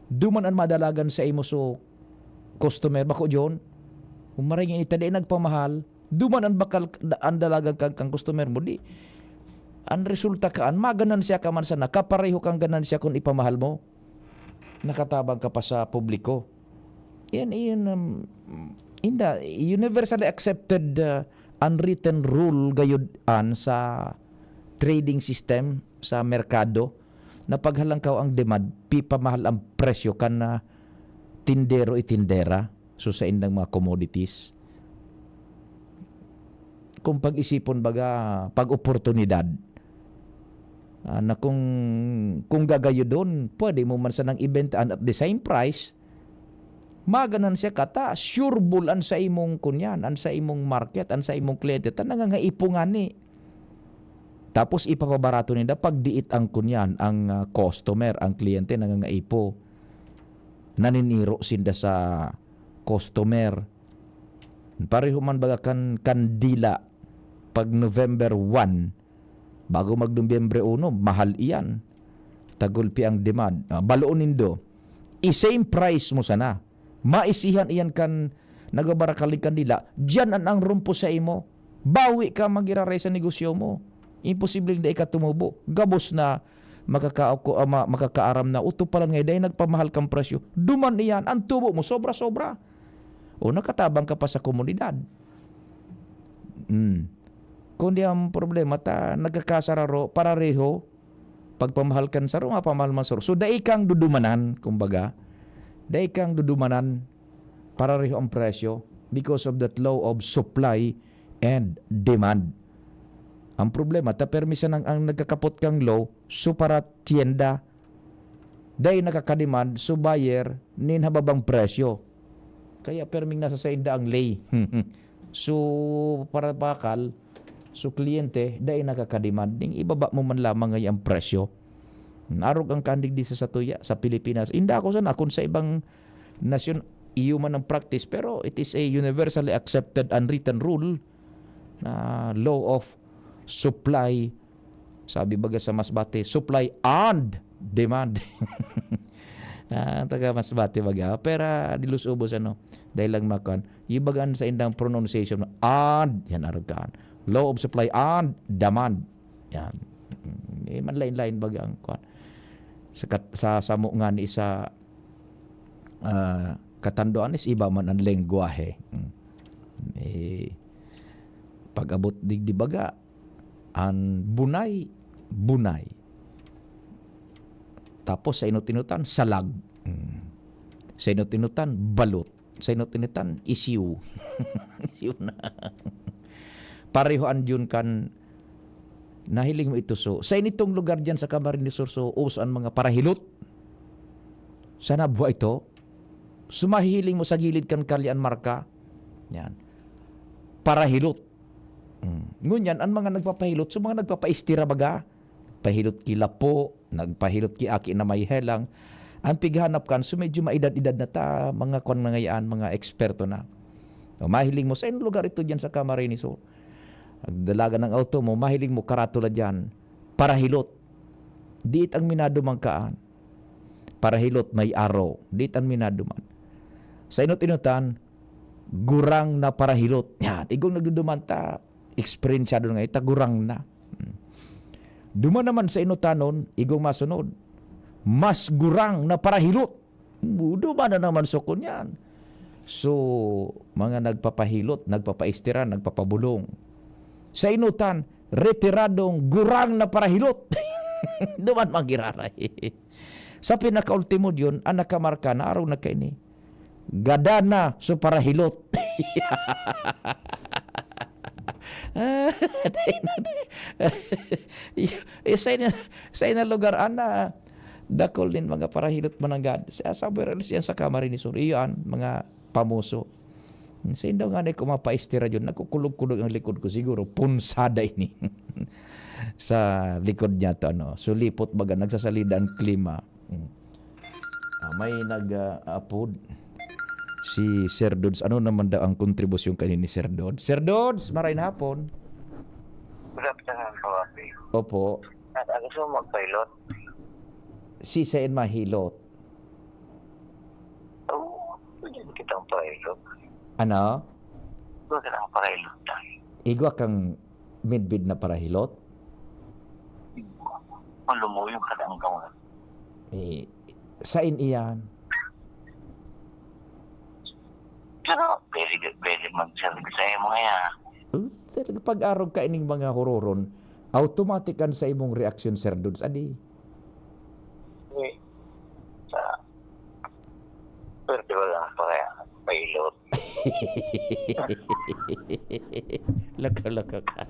duman an madalagan sa imo so customer, bako, John? Kung maray ngani ta dai nagpamahal, duman an bakal, an dalagan kan, kan customer mo, di, an resulta kaan, maganansya ka man sana, kapareho kang ganansya kun ipamahal mo. Nakatabang ka pa sa publiko. Yan, yan, um, inda, universally accepted, uh, unwritten rule gayud an sa trading system, sa merkado, na paghalangkaw ang demand, pipamahal ang presyo kan, ah, tindero, itindera, so saindang mga commodities. Kung pag-isipon baga, pag-oportunidad, ah, na kung, kung gagayudon, pwede mo man sanang ibenta at the same price, maganansya ka ta, sure ball an sa imong kunyan, an sa imong market, an sa imong kliyente, ta nangangaipo ngani. Tapos ipapabarato ninda pag diit ang kunyan, ang, ah, customer, ang kliyente nangangaipo. Naniniro sinda sa customer. Pareho man baga kan kandila, pag November one, bago mag Nobyembre uno, mahal iyan. Tagulpi ang demand. Ah, baloon nindo, i-same price mo sana. Maisihan iyan kan nagbabarakal nin kandila. Diyan an, ang rumpo sa imo. Bawi ka, mag-iraray sa negosyo mo. Imposibleng dai ka tumubo. Gabos na makakaako-, ah, ma-, makakaaram na, "Uto palan nga, dai nagpamahal kang presyo." Duman iyan, ang tubo mo, sobra-sobra. o nakatabang ka pa sa komunidad. Hmm. Kundi ang problema ta nagkakasararo, parareho, pagpamahal kan saro, mapamahal man saro. So, dai kang dudumanan, kumbaga. Dai kang dudumanan, parareho ang presyo because of that law of supply and demand. Ang problema, ta permi sana ang, ang nagkakapot kang law, so para tienda, dai nakakademand, so buyer, nin hababang presyo. Kaya perming nasa sainda ang lay. So, para bakal, so kliyente, dai nakakademand. Ding ibaba mo man lamang ngay ang presyo. Arog ang kandig di sa satuya, sa Pilipinas. Inda ako sana, kung sa ibang nasyon, iyo man ang practice. Pero it is a universally accepted unwritten rule na law of supply. Sabi baga sa Masbate, supply and demand. Ah, taga Masbate baga. Pero di lus-ubos, ano, dahil lang makuan. Yung baga sa indang pronunciation, and, yan, arog ka. Law of supply and demand. Yan. Mm, eh, manlain-lain baga ang kuan. Sa kat-, sa samo nga ni sa, ah, katanduan is iba man ang lengguwahe. Mm. Eh, pag-abot digdi baga, an bunay, bunay. Tapos sa inot-inotan, salag. Mm. Sa inot-inotan, balot. Sa inot-inotan, isiw. Isiw na. Pareho an Jun kan nahiling mo ito. So, sa initong lugar diyan sa Camarines Sur, so, uso an mga parahilot. Sa Nabua ito, sumahiling mo sa gilid kan Kalye an Marka. Yan. Parahilot. Mm. Ngunyan, an mga nagpapahilot, so mga nagpapaistira baga, pahilot ki lapo, nagpahilot ki aki na may helang. An pighanap kan, so medyo maedad-edad na ta, mga kwan na ngayaan, mga eksperto na. O, mahiling mo, sa lugar ito dyan sa Camarines Sur. Nagdalagan ng auto mo, mahiling mo, karatula dyan, parahilot. Diit ang minaduman kaan. Parahilot, may araw. Diit ang minaduman. Sa inot-inotan, gurang na parahilot. Yan, igong nagduduman ta, eksperensyado na nga, ita gurang na. Hmm. Duman naman sa inotanon, igong masunod. Mas gurang na parahilot. Duman na naman sa kunyan. So, mga nagpapahilot, nagpapaistira, nagpapabulong. Sa inotan, retiradong gurang na parahilot. Duman magiraray. Sa pinakaultimo diyon, an nakamarka na araw na kaini. Gada na so parahilot. Ah, dai na, dai. Iyo, eh, sa ina-, sa ina lugar, ana, dakul nin mga parahilot mananggad. Sa, sa Burelis yan sa Camarines Sur, iyo an mga pamuso. Sa indaw nga na kumapaistira yun, nagkukulog-kulog ang likod ko. Siguro, punsada ini. Sa likod niya to, ano. So, lipot baga, nagsasalida ang klima. Hmm. Ah, may nag, ah, apod. Si Sir Dudes. Ano naman daw ang kontribusyon kaini ni Sir Dudes? Sir Dudes, maray na hapon. Good afternoon, Kawapi. Opo. At gusto mo magpilot? Si Sain Mahilot. Oo, pwede kitang pilot. Ano? Pwede kitang pilot. Igwa kang midbid na parahilot? Malumuyo ka lang ka. Eh, sain iyan? Pero pwede, pwede mag-service sa imo kaya. Hmm, talaga, pag-arog ka ining mga huroron, automatic an sa imong reaksyon, Sir Dudes. Adi. Eh, sa, pwede wala pa kaya pilot. Loko-loko ka.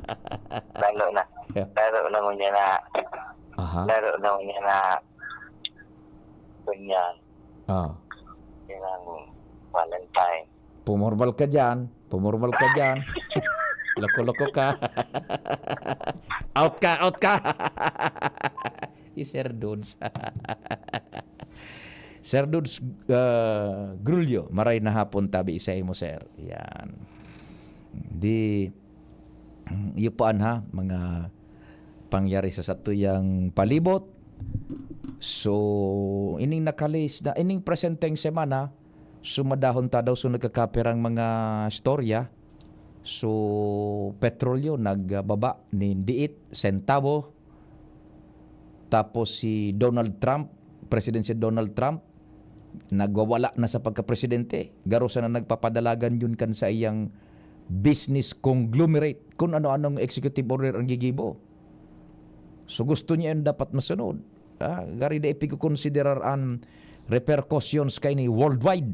Lalo na, Yeah. lalo na mo niya na, Aha. lalo na mo niya na, ganyan. Ah. Yan ang Valentine. Pumormal ka dyan. Pumormal ka dyan. Loko-loko ka. Out ka, out ka. Si Sir Dudes. Sir Dudes, ah, Grulyo, maray na hapon tabi sa imo, sir. Yan. Di, iyo po, an, ha, mga pangyari sa satuyang palibot. So, ining nakalis na, ining presenteng semana, sumadahon ta daw, so nagkakapirang mga istorya. So, petrolyo nagbaba nin diit, sentabo. Tapos si Donald Trump, President si Donald Trump, nagwawala na sa pagkapresidente. Garo sana nagpapadalagan yun kan saiyang business conglomerate kun ano-anong executive order ang gigibo. So, gusto niya yun dapat masunod. Ah, gari dai pigkokonsiderar an repercussions kaini worldwide.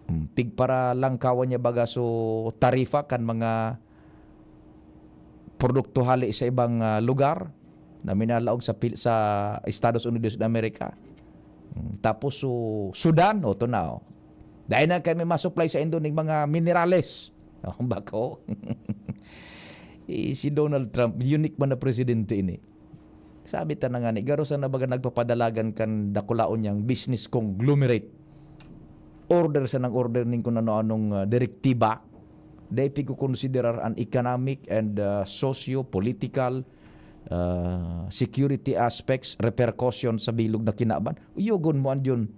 Hmm, pigparalangkawan niya baga so tarifa kan mga produkto hale sa ibang, ah, lugar na minalaog sa pil-, sa Estados Unidos de America. Hmm, tapos so Sudan, o, to na, o. Dai na kami ma-supply sa indo ning mga minerales. O, bako. Eh, si Donald Trump, unique man na presidente ini. Sabi ta na nga ni, garo sana baga nagpapadalagan kan dakulaon niyang business conglomerate. Order sanang order ning kun ano-anong, ah, direktiba. Dai pigkokonsiderar an economic and, ah, socio-political, ah, security aspects, repercussion sa bilog na kinaban. Uyogon mo an diyon.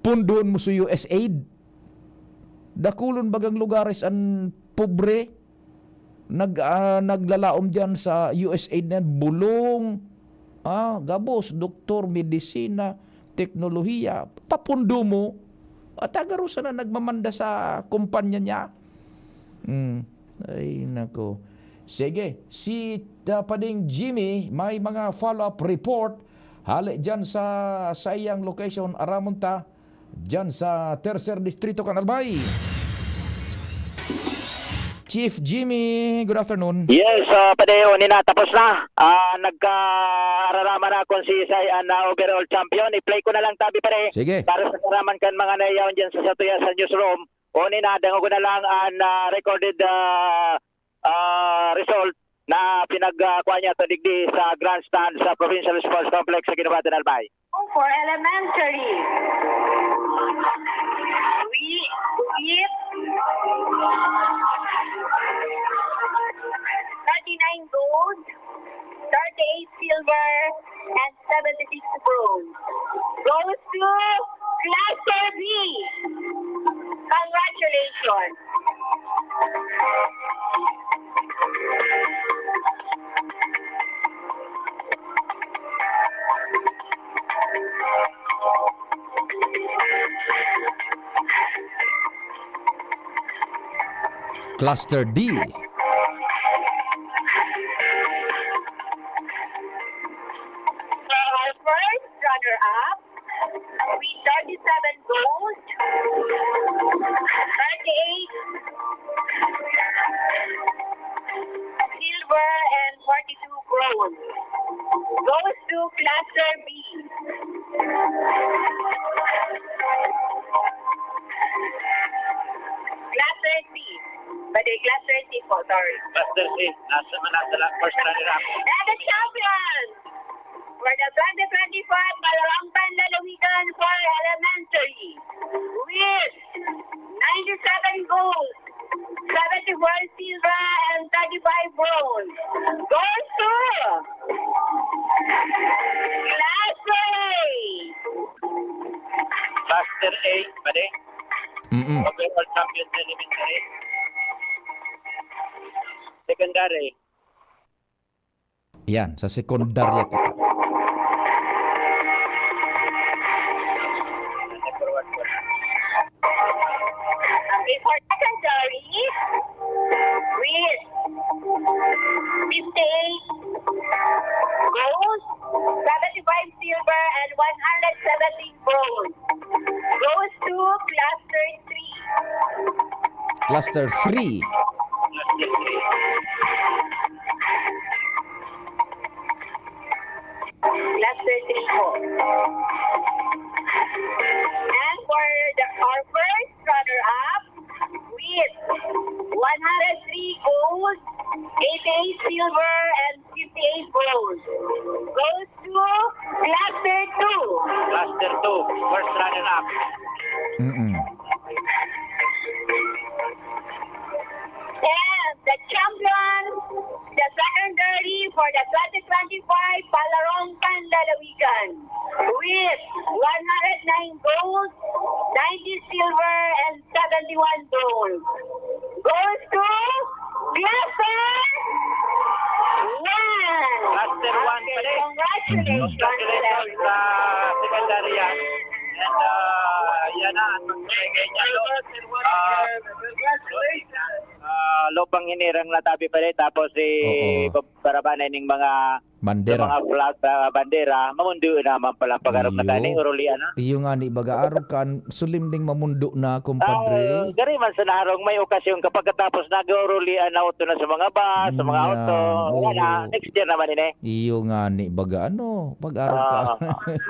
Pundohon mo sa U S aid. Dakulon bagang lugares an pobre. Nag-, ah, naglalaom diyan sa U S aid na yan. Bulong, ah, gabos, doktor, medisina, teknolohiya. Papundo mo. At garo sana nagmamanda sa kumpanya niya. Hmm. Ay, nako. Sige, si, ah, Pading Jimmy, may mga follow-up report. Hale dyan sa, sa iyang location, aramon ta, dyan sa Tercer Distrito, kan Albay. Chief Jimmy, good afternoon. Yes, ah, pade, o, ni na, tapos na. Ah, nagkaararama na kung si Isay ang, ah, overall champion. I-play ko na lang tabi, pare. Sige. Para sa karaman kan mga nayayaon dyan sa satuya sa newsroom. O, ni na, dangogon na lang ang, ah, recorded, ah, ah, result na pinag, ah, kuha niya to digdi sa grandstand sa Provincial Sports Complex sa Guinobatan, Albay. For elementary. We, with thirty-nine gold, thirty-eight silver, and seventy-six bronze. Goes to Cluster B. Congratulations. Cluster D. Our first runner-up with thirty-seven gold, thirty-eight silver, and forty-two bronze goes to Cluster B. Cluster C. Pwede, Cluster C po, sorry. Cluster C. Nasa, nasa la-, first runner-up. And the champion for the twenty twenty-five Palawan Panlalawigan for Elementary with ninety-seven gold, seventy-four silver, and thirty-five bronze goes to Cluster A. Cluster A, pare. Mm-mm. Overall champion sa elementary. Secondary. Yan, sa sekundarya kita. Before secondary, with fifty-eight gold, seventy-five silver, and one hundred seventeen gold goes to Cluster three. Cluster three. Cluster three po. And for the, our first runner-up with one hundred three gold, eighty-eight silver, and fifty-eight bronze goes to Cluster two. Cluster two, first runner-up. Mm-mm. And the champion, the secondary for the twenty twenty-five Palarong Panlalawigan with one hundred nine gold, ninety silver, and seventy-one gold goes to Cluster one. Cluster one Okay, pala eh. Congratulations. Mhm. Congratulations sa secondary yan. And, ah, yan na, ang pagbigay niya, no? Ah, ah, lupang hinirang na tabi pala, tapos si Oo. Bab-, Barabanay ning mga, Bandera. sa mga flag, ah, bandera, mamundo naman pala ang pag-arog na Iyo. tani, urulian na. Iyo nga ni, baga arog kan, sulim ding mamundo na, Ah, kumpadre. gari man sa naharong may okasyon ka pagkatapos nag-uurulian na auto na sa mga bus, sa mga Yan, auto. Wala na, oo. next year naman ini. Iyo nga ni, baga ano, pag-arog ka. Ah,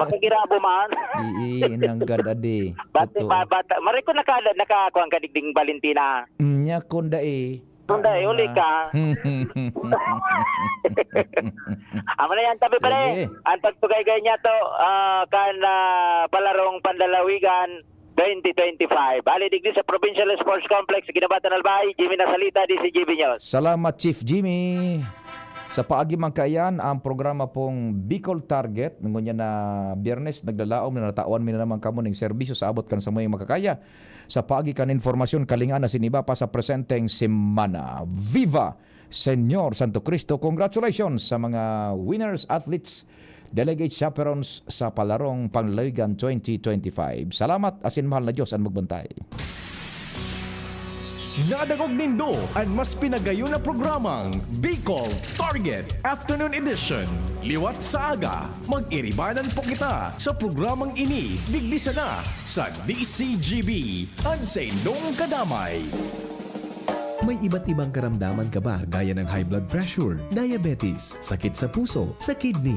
makagirabo man. Ii, nanggad adi. Bati, Totoo. ba-, bata, maray ko naka-, nakakuha ka digding Valentina. Nya kunda eh. Kunda eh, uli ka. Amo na yan, tabi pala eh. Sige. Ang pagtugaygay niya to, ah, kan, ah, palarong pandalawigan, twenty twenty-five. Bali, digdi sa Provincial Sports Complex, Guinabatan, Albay, Jimmy Nasalita, D C G B News. Salamat, Chief Jimmy. Sa paagi man kaiyan, ang programa pong Bicol Target, ngunyan na Biyernes, naglalaom na natawan mi na naman kamo ning serbisyo sa abot kan samuyang makakaya. Sa paagi kan informasyon, kalinga na siniba pa sa presenteng semana. Viva Señor Santo Cristo! Congratulations sa mga winners, athletes, delegates, chaperones sa Palarong Panlalawigan twenty twenty-five. Salamat, asin mahal na Diyos an magbantay. Nadangog nindo an mas pinagayon na programang Bicol Target Afternoon Edition. Liwat sa aga, mag-iribanan po kita sa programang ini digdi sana sa D C G B, an saindong kadamay. May iba't ibang karamdaman ka ba, gaya ng high blood pressure, diabetes, sakit sa puso, sa kidney?